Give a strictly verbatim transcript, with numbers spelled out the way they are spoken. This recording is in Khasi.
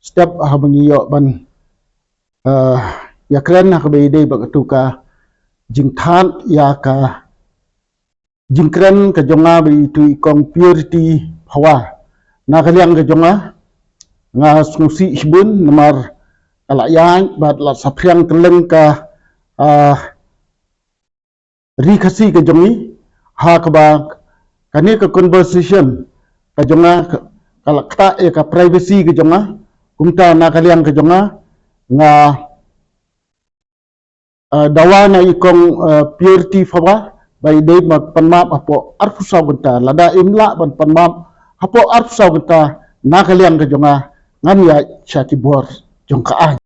step haba ngi ïoh ban, eh, ïakren ha kaba ïadei bad katu ka jingthan ïa ka jingkren ka jong nga bad itu i kong Purity Phawa. Na ka liang ka jong nga, nga sngewsih shibun namar ka la ïaid bad la saphriang kylleng ka, ah, ri Khasi ka jong ngi, ha kaba kane ka conversation ka jong nga ka, ka la ktah ïa ka privacy ka jong nga. Kumta na ka liang ka jong nga, nga, eh, dawa na i kong, eh, Purity Phawa ba i dei ban pan map hapoh arphew saw kynta. Lada im lah ban pan map hapoh arphew saw kynta, na ka liang ka jong nga, ngan ïaid sha ki bor jong ka aiñ.